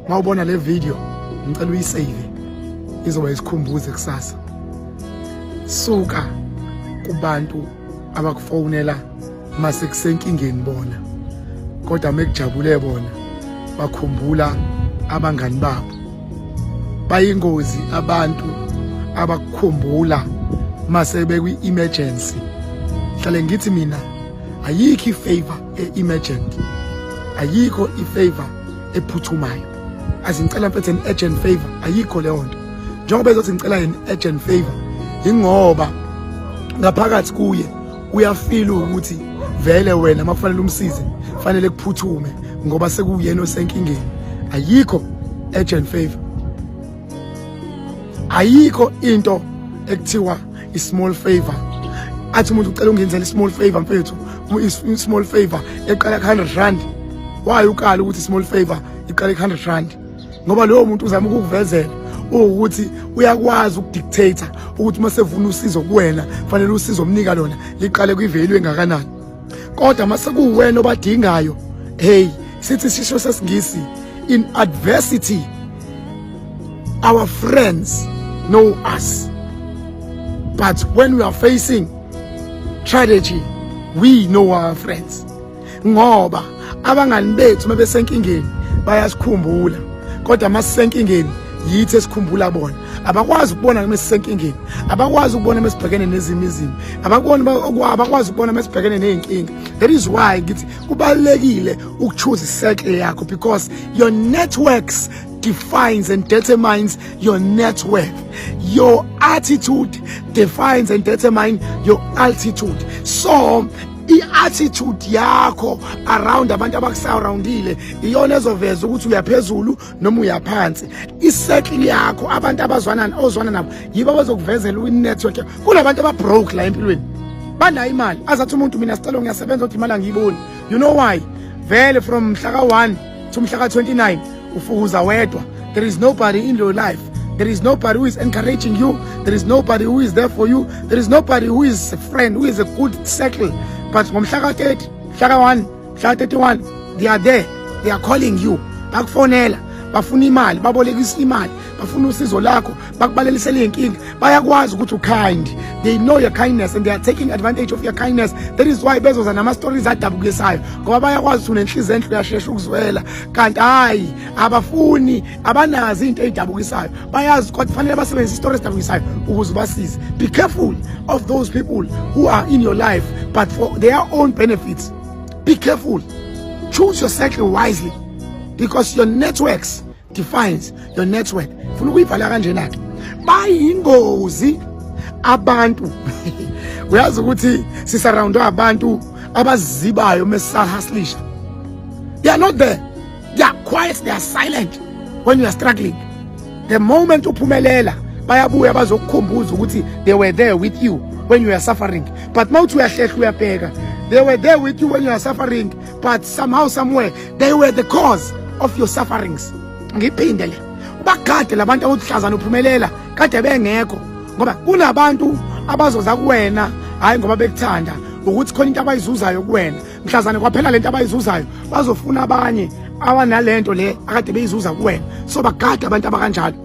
Mawubona le video, ngicela uyisave, izoba isikhumbuzo kusasa. Suka kubantu abakufonela mase kusenkingeni bona, kodwa mekujabule bona bakhumbula abangani babo. Bayingozi abantu abakukhumbula mase bekwi-emergency. Hlale ngithi mina, ayikho ifavor e-emergent, ayikho ifavor ephuthumayo. Azingicela mfethu an urgent favor, ayikho leyo nto. Njengoba ezothi ngicela an urgent favor, ingoba ngaphakathi kuye uyafila ukuthi vele wena makufanele umsize, fanele kuphuthume ngoba sekuyena osenkingeni. Ayikho urgent favor, ayikho into ekuthiwa i-small favor. Athi umuntu ucela ungenzela i-small favor, mfethu, i-small favor eqala ku-R100. Why ukala ukuthi i-small favor iqala ku-R100? Ngoba loyo muntu uzama ukukuvezela ukuthi uyakwazi ukudictate ukuthi uma sevuna usizo kuwena, fanele usizo omnika lona liqale kwivalue engakanani. Kodwa mase kuwena obadingayo, hey, sithi sisho sesingisi, "In adversity our friends know us, but when we are facing tragedy we know our friends." Ngoba abangani bethu uma besenkingeni bayasikhumbula, kodwa uma sisenkingeni yithi esikhumbula bona. Abakwazi ukubona uma sisenkingeni, abakwazi ukubona uma sibhekene nezimo izimo, abakuboni, abakwazi ukubona uma sibhekene ney'nkinga. That is why ngithi kubalulekile ukuchoose i-circle yakho, because your networks defines and determines your net worth. Your attitude defines and determines your altitude. So i-attitude yakho around abantu abakusurroundile iyona ezoveza ukuthi uyaphezulu noma uyaphansi. I-circle yakho, abantu abazwana ozwana nabo, yibo abazokuvezela i-network. Kunabantu ababroke la empilweni, banayo imali, azathi umuntu, "Mina sicela, ngiyasebenza kodwa imali angiyiboni." You know why? Vele from mhla ka-1 to mhla ka-29 ufukuza wedwa. There is nobody in your life. There is nobody who is encouraging you. There is nobody who is there for you. There is nobody who is a friend, who is a good circle. But ngomhla ka-30, mhla ka-1, mhla ka-31, they are there, they are calling you, bakufonela, bafuna imali, babolekisa imali, bafuna usizo lakho, bakubalelisela iy'nkinga. Bayakwazi ukuthi u-kind. They know your kindness and they are taking advantage of your kindness. That is why bezoza nama-stories adabukisayo, ngoba bayakwazi ukuthi unenhliziyo enhle, uyashesha ukuzwela. Kanti hhayi, abafuni, abanazi into ey'dabukisayo. Bayazi kodwa kufanele basebenzise isitori esidabukisayo ukuze basize. Be careful of those people who are in your life but for their own benefits. Be careful. Choose your circle wisely, because your networks defines your net worth. Funa ukuyivala kanjena-ke, bayingozi abantu. Uyazi ukuthi sisurroundwe abantu abazibayo mesisahustlisha. They are not there. They are quiet, they are silent when you are struggling. The moment uphumelela, bayabuya bazokukhumbuza ukuthi they were there with you when you are suffering. But mawuthi uyahlehla, uyabheka, they were there with you when you are suffering, but somehow, somewhere, they were the cause of your sufferings. Ngiphinde le, ubagade labantu abathi hlazana uphumelela kade bengekho, ngoba kunabantu abazoza kuwena hayi ngoba bekuthanda, ukuthi khona into abayizuzayo kuwena. Mhlazane kwaphela lento abayizuzayo, bazofuna abanye abanalento le akade beyizuza kuwena. So bagade abantu abakanjalo,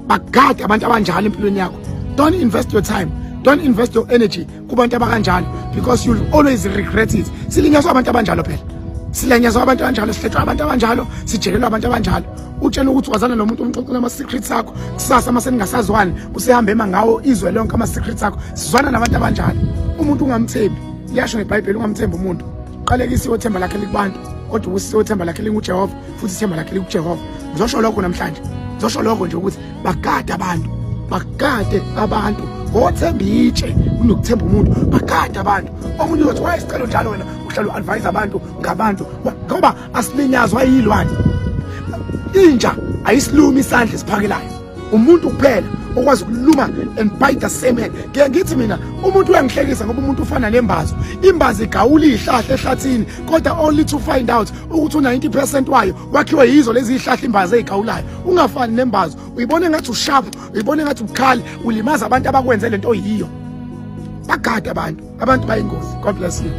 bagade abantu abanjalo empilweni yakho. Don't invest your time, don't invest your energy kubantu abakanjalo, because you'll always regret it. Silinyazwa abantu abanjalo phela, silenyezwa abantu abanjalo, sihletshwa abantu abanjalo, sijekelwa abantu abanjalo. Utshela ukuthi wazana nomuntu, umxoxela ama-secrets akho, kusasa uma seningasazwani usehambe ema ngawo izwe lonke ama-secrets akho. Sizwana nabantu abanjalo. Umuntu ungamthembi. Liyasho ngebhayibheli, ungamthembi umuntu. Qalekisiwe ithemba lakhe likubantu, kodwa ubusisiwe ithemba lakhe linguJehova, futhi ithemba lakhe likuJehova. Ngizosho lokho namhlanje, ngizosho lokho nje ukuthi bagade abantu, bagade abantu. Ngothemba itshe kunokuthemba umuntu. Bagade abantu. Omunye uzothi, "Waye sicelo njalo wena uhlala u-advise abantu ngabantu?" Ngoba asilinyazwa yilwane. Inja ayisilumi isandla esiphakelayo. Umuntu kuphela okwazi ukuluma and bite the same hand. Ngeke ngithi mina umuntu uyangihlekisa, ngoba umuntu ufana nembazo. Imbazo igawula izihlahla ehlathini, kodwa only to find out ukuthi u-90% wayo wakhiwe yizo lezi zihlahla imbazo ezigawulayo. Ungafani nembazo, uyibona engathi usharp, uyibona engathi ubukhali, ulimaza abantu abakwenze lento oyiyo. Bagade abantu, abantu bayingozi. God bless you.